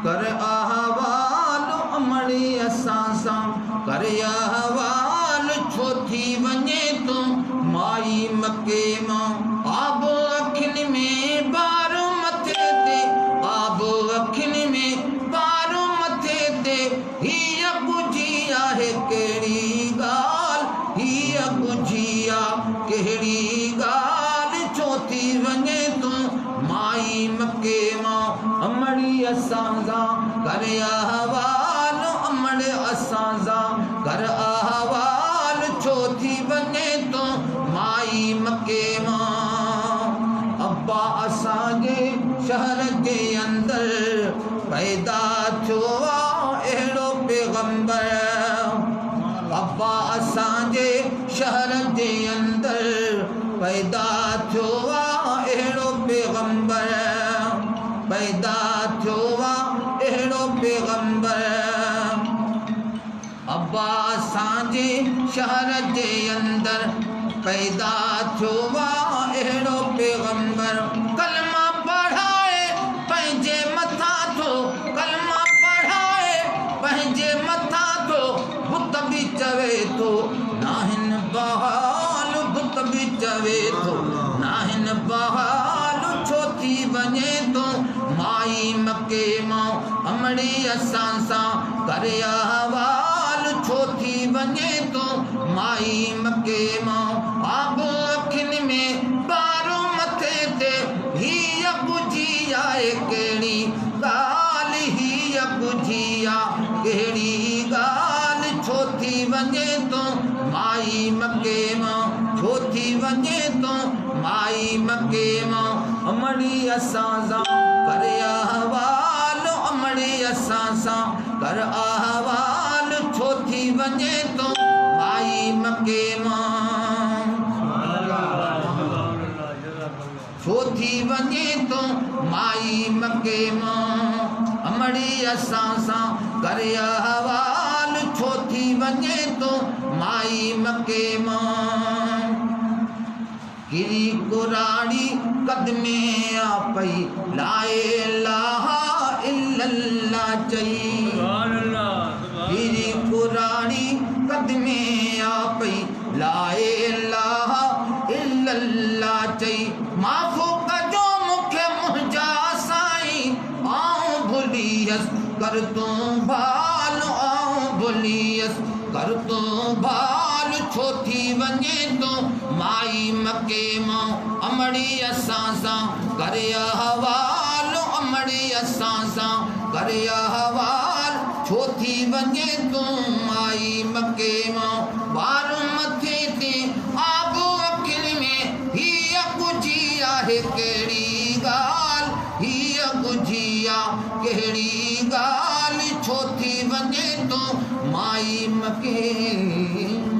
ڪر احوال امڙي اسان سان، ڪر احوال ڇو ٿي وڃين تون مائي مڪي مان. آب اکين ۾ بار مٿي تي، آب اکين ۾ بار مٿي تي، هيء ڳجهي آهي ڪهڙي ڳالهه، هيء ڳجهي آ ڪهڙي ڳالهه، ڇو ٿي وڃين تون مائي مڪي مان. امڙي اسان سان ڪر احوال، امڙ اسان سان ڪر احوال، ڇو ٿي وڃين تون مائي مڪي مان. ابا اسان جي شهر جي اندر پيدا ٿيو آ اهڙو پيغمبر. ابا اسان جي شهر جي اندر پيدا ٿيو آ اهڙو پيغمبر. پيدا ٿيو آ اهڙو پيغمبر. ابا اسان جي شهر جي اندر پيدا ٿيو آ اهڙو پيغمبر. ڪلما پڙهائي پنهنجي مٿان ٿو، ڪلما پڙهائي پنهنجي مٿان ٿو، بت به چوي ٿو ناهن بحال، بت به چوي ٿو ناهن بحال، ڇو ٿي وڃين تون مائي مڪي مان. امڙي اسان سان ڪر احوال، ڇو ٿي وڃين تون مائي مڪي مان. آب اکين ۾ بار مٿي تي، هيء ڳجهي آهي ڪهڙي ڳالهه، هيء ڳجهي آ ڪهڙي ڳالهه، ڇو ٿي وڃين تون مائي مڪي مان، ڇو ٿي وڃين تون مائي مڪي مان. امڙي اسان سان ڪر احوال، امڙي اسان سان ڪر احوال، ڇو ٿي وڃين تون مائي مڪي مان. ڇو ٿي وڃين تون مائي مڪي مان. امڙي اسان سان ڪر احوال، ڇو ٿي وڃين تون مائي مڪي مان. ڪري ڪراڙي قدمي آ پئي، لا اله الا الله چئي. ڪري ڪراڙي قدمي آ پئي، لا اله الا الله چئي. معاف ڪجو مون کي منهنجا سائين، آئون ڀليس ڪر تون ڀال، آئون ڀليس ڪر تون ڀال، ڇو ٿي وڃين تون مائي مڪي مان. امڙي اسان سان ڪر احوال، امڙي اسان سان ڪر احوال، ڇو ٿي وڃين تون مائي مڪي مان. وار مٿي تي آب اکين ۾، هيء ڳجهي آهي ڪهڙي ڳالهه، هيء ڳجهي آ ڪهڙي ڳالهه، ڇو ٿي وڃين تون مائي مڪي.